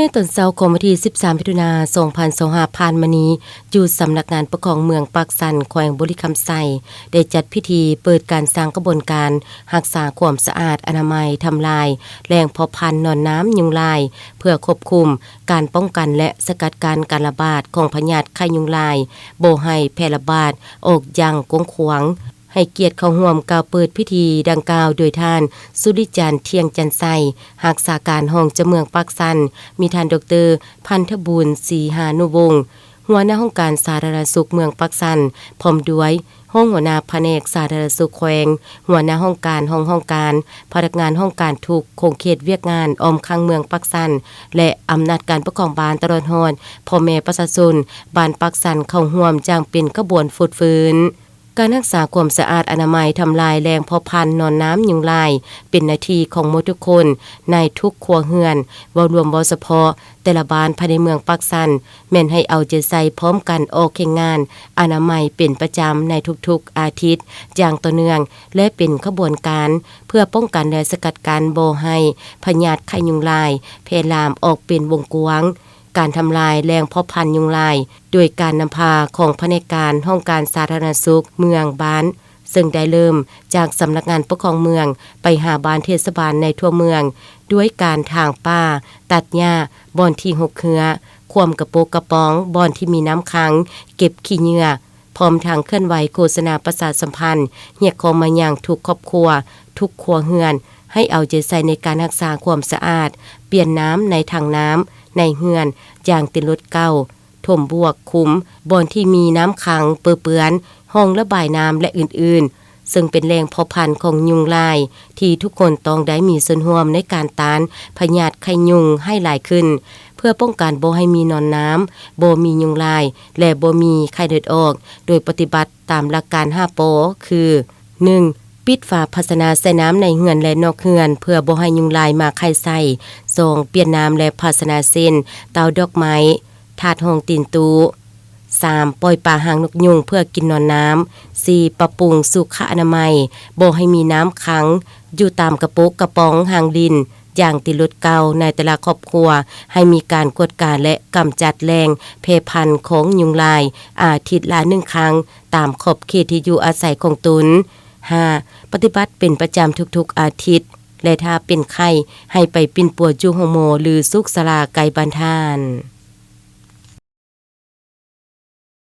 ໃນຕອນເຊົ້າຂອງວັນທີສິບສາມ ມິຖຸນາ ສອງພັນຊາວຫ້າ ຜ່ານມານີ້, ຢູ່ສຳນັກງານປົກຄອງເມືອງປາກຊັນ ແຂວງບໍລິຄຳໄຊ ໄດ້ຈັດພິທີເປີດການສ້າງຂະບວນການຮັກສາຄວາມສະອາດອະນາໄມ, ທຳລາຍແຫຼ່ງເພາະພັນໜອນນ້ຳຍຸງລາຍ ເພື່ອຄວບຄຸມ, ການປ້ອງກັນ ແລະ ສະກັດກັ້ນການລະບາດຂອງພະຍາດໄຂ້ຍຸງລາຍ ບໍ່ໃຫ້ແຜ່ລະບາດອອກຢ່າງກວ້າງຂວາງ. ໃຫ້ກຽດເຂົ້າຮ່ວມກ່າວເປີດພິທີດັ່ງກ່າວໂດຍທ່ານ ສຸລິຈັນ ທ່ຽງຈັນໄຊ, ຮັກສາການຮອງເຈົ້າເມືອງປາກຊັນ, ມີທ່ານ ດອກເຕີ ພັນທະບູນ ສີຫານຸວົງ, ຫົວໜ້າຫ້ອງການສາທາລະນະສຸກເມືອງປາກຊັນ, ພ້ອມດ້ວຍຮອງຫົວໜ້າພະແນກສາທາລະນະສຸກແຂວງ, ຫົວໜ້າຫ້ອງການ, ຮອງຫ້ອງການ, ພະນັກງານຫ້ອງການທຸກຂົງເຂດວຽກງານອ້ອມຂ້າງເມືອງປາກຊັນ ແລະ ອຳນາດການປົກຄອງບ້ານ ຕະຫຼອດຮອດພໍ່ແມ່ປະຊາຊົນບ້ານປາກຊັນ ເຂົ້າຮ່ວມຢ່າງເປັນຂະບວນຟົດຟື້ນ. ການຮັກສາຄວາມສະອາດອະນາໄມ, ທຳລາຍແຫຼ່ງເພາະພັນໜອນນ້ຳຍຸງລາຍ ເປັນໜ້າທີ່ຂອງໝົດທຸກຄົນໃນທຸກຄົວເຮືອນ. ເວົ້າລວມເວົ້າສະເພາະ, ແຕ່ລະບ້ານພາຍໃນເມືອງປາກຊັນ ແມ່ນໃຫ້ເອົາໃຈໃສ່ພ້ອມກັນອອກແຂ່ງງານອະນາໄມເປັນປະຈຳໃນທຸກໆອາທິດຢ່າງຕໍ່ເນື່ອງ ແລະ ເປັນຂະບວນການ ເພື່ອປ້ອງກັນ ແລະ ສະກັດກັ້ນບໍ່ໃຫ້ພະຍາດໄຂ້ຍຸງລາຍແຜ່ລາມອອກເປັນວົງກວ້າງ. ການທຳລາຍແຫຼ່ງເພາະພັນຍຸງລາຍ ໂດຍການນຳພາຂອງພະແນກການຫ້ອງການສາທາລະນະສຸກເມືອງ, ບ້ານ, ເຊິ່ງໄດ້ເລີ່ມຈາກສຳນັກງານປົກຄອງເມືອງ ໄປຫາບ້ານເທດສະບານໃນທົ່ວເມືອງ ດ້ວຍການຖາງປ່າ, ຕັດຫຍ້າບ່ອນທີ່ຮົກເຮື້ອ, ຄວ່ຳກະໂປະກະປ໋ອງບ່ອນທີ່ມີນ້ຳຂັງ, ເກັບຂີ້ເຫຍື້ອ, ພ້ອມທັງເຄື່ອນໄຫວໂຄສະນາປະຊາສຳພັນ, ຮຽກຮ້ອງມາຍັງທຸກຄອບຄົວ, ທຸກຄົວເຮືອນ ໃຫ້ເອົາໃຈໃສ່ໃນການຮັກສາຄວາມສະອາດ, ປ່ຽນນ້ຳໃນຖັງນ້ຳໃນເຮືອນ, ຢາງຕີນລົດເກົ່າ, ຖົມບວກ, ຂຸມບ່ອນທີ່ມີນ້ຳຂັງເປິເປື້ອນ, ຮ່ອງລະບາຍນ້ຳ ແລະ ອື່ນໆ, ເຊິ່ງເປັນແຫຼ່ງເພາະພັນຂອງຍຸງລາຍ ທີ່ທຸກຄົນຕ້ອງໄດ້ມີສ່ວນຮ່ວມໃນການຕ້ານພະຍາດໄຂ້ຍຸງໃຫ້ຫຼາຍຂຶ້ນ, ເພື່ອປ້ອງກັນບໍ່ໃຫ້ມີໜອນນ້ຳ, ບໍ່ມີຍຸງລາຍ ແລະ ບໍ່ມີໄຂ້ເລືອດອອກ, ໂດຍປະຕິບັດຕາມຫຼັກການຫ້າ ປ ຄື ໜຶ່ງ ປິດຝາພາຊະນະໃສ່ນ້ຳໃນເຮືອນ ແລະ ນອກເຮືອນ ເພື່ອບໍ່ໃຫ້ຍຸງລາຍມາໄຂ່ໃສ່. ສອງ ປ່ຽນນ້ຳ ແລະ ພາຊະນະເຊັ່ນ ເຕົ້າດອກໄມ້, ຖາດຮອງຕີນຕູ້. ສາມ ປ່ອຍປາຫາງນົກຍຸງເພື່ອກິນໜອນນ້ຳ. ສີ່ ປັບປຸງສຸຂະອະນາໄມ, ບໍ່ໃຫ້ມີນ້ຳຂັງຢູ່ຕາມກະໂປະກະປ໋ອງ, ຮາງດິນ, ຢາງຕີນລົດເກົ່າໃນແຕ່ລະຄອບຄົວ, ໃຫ້ມີການກວດກາ ແລະ ກຳຈັດແຫຼ່ງແຜ່ພັນຂອງຍຸງລາຍອາທິດລະໜຶ່ງຄັ້ງ ຕາມຂອບເຂດທີ່ຢູ່ອາໄສຂອງຕົນ. ຫ້າ ປະຕິບັດເປັນປະຈຳທຸກໆອາທິດ ແລະ ຖ້າເປັນໄຂ້ ໃຫ້ໄປປິ່ນປົວຢູ່ໂຮງໝໍ ຫຼື ສຸກສາລາໄກບ້ານທ່ານ.